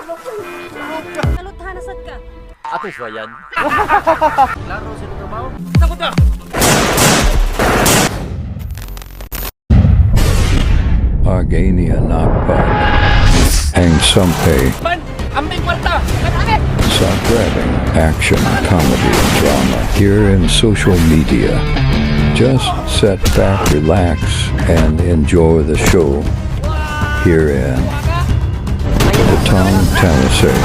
Kaluthan na sad ka. Atong suwayan. Klaro sa inyong trabaho. Argania Nakbag, Hang Sampe, Ban! Ambing kwarta! Subgrabbing, action, comedy, and drama here in social media. Just set back, relax, and enjoy the show here in Batang Talisay.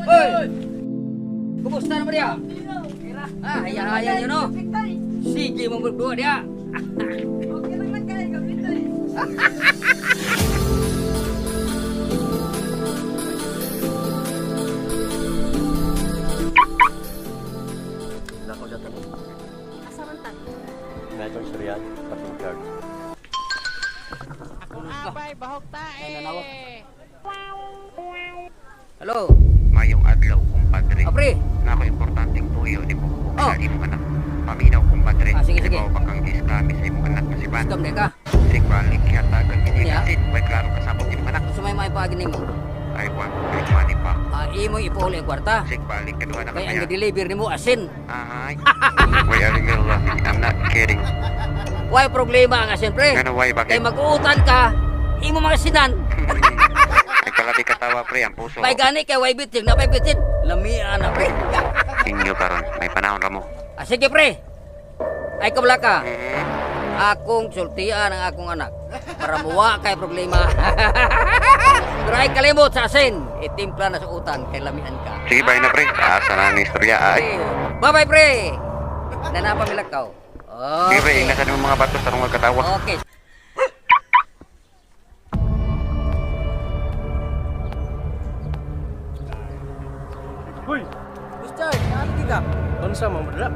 Hoy! Kumusta naman dia? Ah, haya-haya nyo no? Sige mo berdua dia. Okay lang man kay kapitay. Nako sa tanong. Asa man ta? Na itong istorya, patong card. Hello. Mayong adlaw, kumpadre. Ah, pre. Nako importanteng tuyo ni mo Oh. sa imong anak. Paminaw, kumpadre. Ah, sige, sige. Ikaw bakang giskami sa imong anak nga si Ban. Scam na ka. Sig balik hatagan Niya? gini asin. Way klaro kasabot imong anak. Sumay may paagi nimo. I want my money back. Ah, imo ipauli ang kwarta. Sig balik kaduha na Kay ang kaya. deliver nimo asin. Ay. Why are you laughing? I'm not kidding. Why problema ang asin, pre? Ngano why Kay bakit? mag-uutan ka, imo mga sinan. Ay kalabi katawa pre ang puso. May gani kay way bitin, na may bitin. Lamian na, pre. Inyo karon may panahon ra mo. Ah, sige, pre. Ay kabla ka. Mhm. Akong sultian ang akong anak para muwa kay problema. Pero ay kalimot sa asin, itimpla na sa utan kay lamian ka. Sige bye na pre. Asa na ang istorya ay. Bye-bye, pre. Nanapa milakaw. Sige pre, Okay. ingatan sa mga batos tarong magkatawa. Okay. Hoy! Basta, ano kita? Unsa man madala?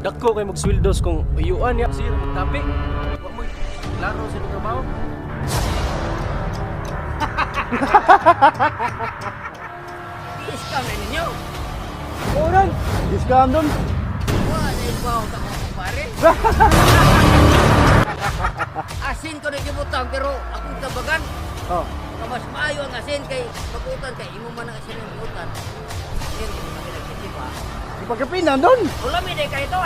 Dako kay magsweldos kung uyuan niya sir magtapi. Wa mo'y klaro sa inyong trabaho. Di-scam na ninyo. Oran, discount doon. Wala na yung baho sa mga kumpare. Asin ko na gibutang pero akong tabagan. Oh. Nga mas maayo ang asin kay pag-utan kay imo man ang asin ang utan. Hindi mo kami nagtitip ha. Ipagkapinan doon. Wala may day kayo ito.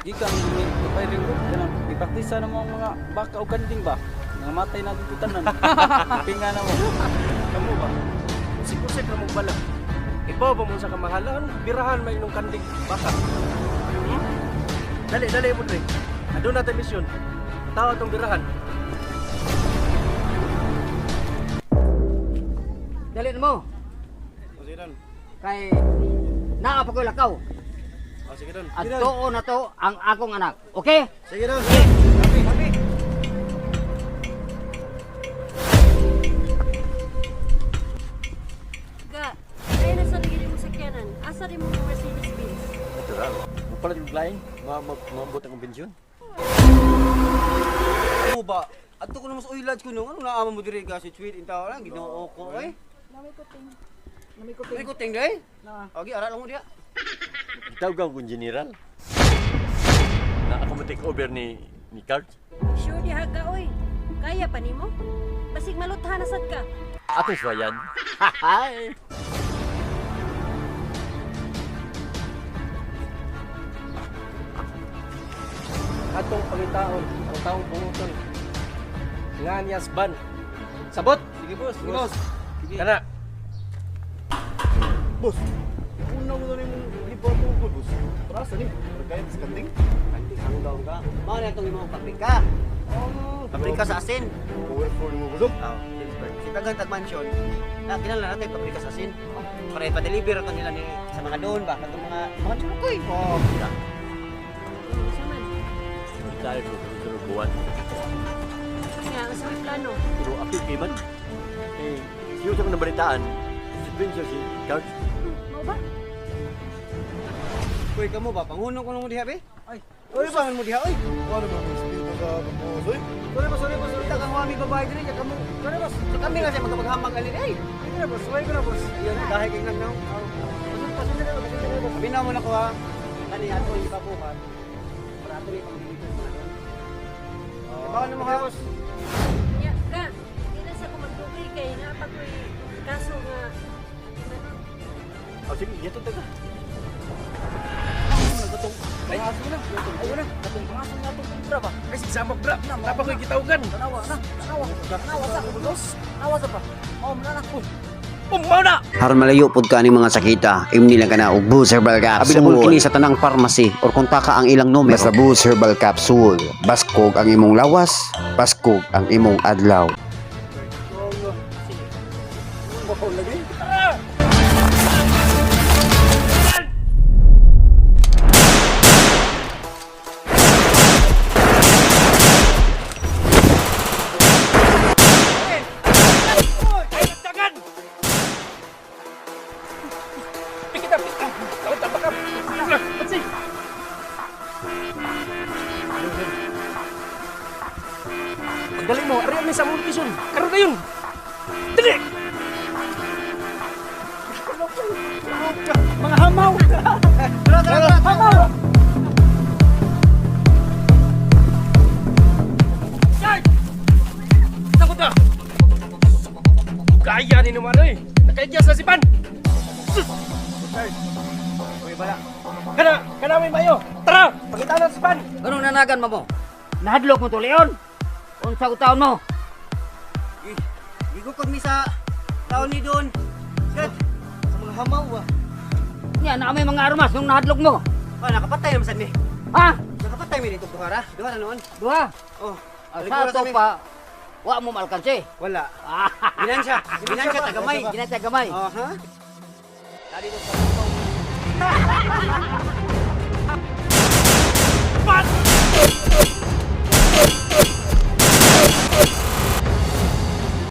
Gikan mi kapairing ko kanang ipraktisa na mo ang mga baka o kanding ba. Nangamatay na dito tanan. Pinga na mo. Kamo ba? Usik-usik ra mong bala. Ibaw ba mo sa kamahalan? Birahan may inong kanding baka. Hmm? Dali, dali mo dre. Aduna natin misyon. Tawa tong birahan. Dali na mo. Sige doon. Kay naa pa ko'y lakaw. Oh, sige doon. At tuo na to ang akong anak. Okay? Sige doon. Happy, happy. Ga, kaya na sa lagi mo sakyanan. Asa rin mo Mercedes Benz? Natural. Mapalit yung lain. Maambot ang kumbensyon. Mo ba? Adto ko naman sa oil ko nung ano naama mo diri ka si tweet in tao lang Ginoo ko oy. Namay kuting. May kuting day. Agi ara lang mo diya. Tawag akong general. Na ako mo take over ni Card. Sure diha ka oy. Kaya pa nimo? Basig maluthan na sad ka. Atong suwayan. Hi! Atong pangitaon ang taong bunguton. Nga niyas ban. Sabot! Sige boss, sige boss. Sige. Kana. Boss, una mo na yung libo ko, boss. Para sa ni, kaya sa kanding. Kanding ang daw ka. Mao na itong imong paprika. Oh, Paprika sa asin. Powerful mo, boss. Oh, si tagan tag mansion. Na kinahanglan natin paprika sa asin. Para ipa-deliver ato nila ni sa mga doon ba katong mga chulukoy. Oh, Unsa man? Tayo ko sa buwan. Nga unsa may plano? Pero apil kay man. Eh, siyo sa kong nabalitaan. Si Spencer si Card. Mao ba? Uy, kamo ba panghunong ko mo diha be? Ay, uy pangan mo diha oy. wala ba ang espiritu sa boss, oy? Sorry boss, sorry boss, sorry kang wami babae diri kaya kamo. Sorry boss, sa kami nga siya magkamaghamag ali ay. Sige na boss, suway ko na boss. Ayun, dahil kay nang. Paminaw mo na ko ha. Kani ato yung ipabuhat. Para ato yung pag-deliver sa mga doon. Ibaw na mo ha, boss. Nya ka, di na sa kumagdugay kay naa pa ko'y kaso nga ano. Oh, sige, yato taga. Ay, aso na. Ayun na. Katong aso nga itong kontra ba? Ay, si Samok bra. Napa ko'y gitawgan. Tanawa na. Tanawa. Tanawa sa kulos. Tanawa sa pa. Oh, muna na. Umaw na! Haron malayo pud ka aning mga sakita, imni lang ka na og Boost Herbal Capsule. Available kini sa tanang pharmacy or kontaka ang ilang numero. Basta Boost Herbal Capsule. Baskog ang imong lawas, baskog ang imong adlaw. Ay, dagan! Pikit na, pikit na. Tawad na, baka. Pansi! Pagdali mo, ariyan may sa among location. Karoon na yun! Dali! Mga hamaw! Tara, tara, tara. Hamaw! Guard! Takot na! Kaya ni naman eh! Nakadyas na si Pan! Sus! Uy, bala. Kana! Kana may mayo! Tara! Pakita na si Pan! Anong nanagan mo mo? Nahadlok mo to, Leon? Unsa ko taon mo? Gigukod mi sa taon ni Don. Sir, sa mga hamaw ba? Nya, na may mga armas nung nahadlok mo. Oh, nakapatay naman sad mi. Ha? Nakapatay mi dito duha ra. Duha ra noon. Duha. Oh. Sa Talikura ato mi. pa, wa mo maalkanse. Wala. Ginansya. Ginansya tagamay. Ginatsa gamay. Oh, ha?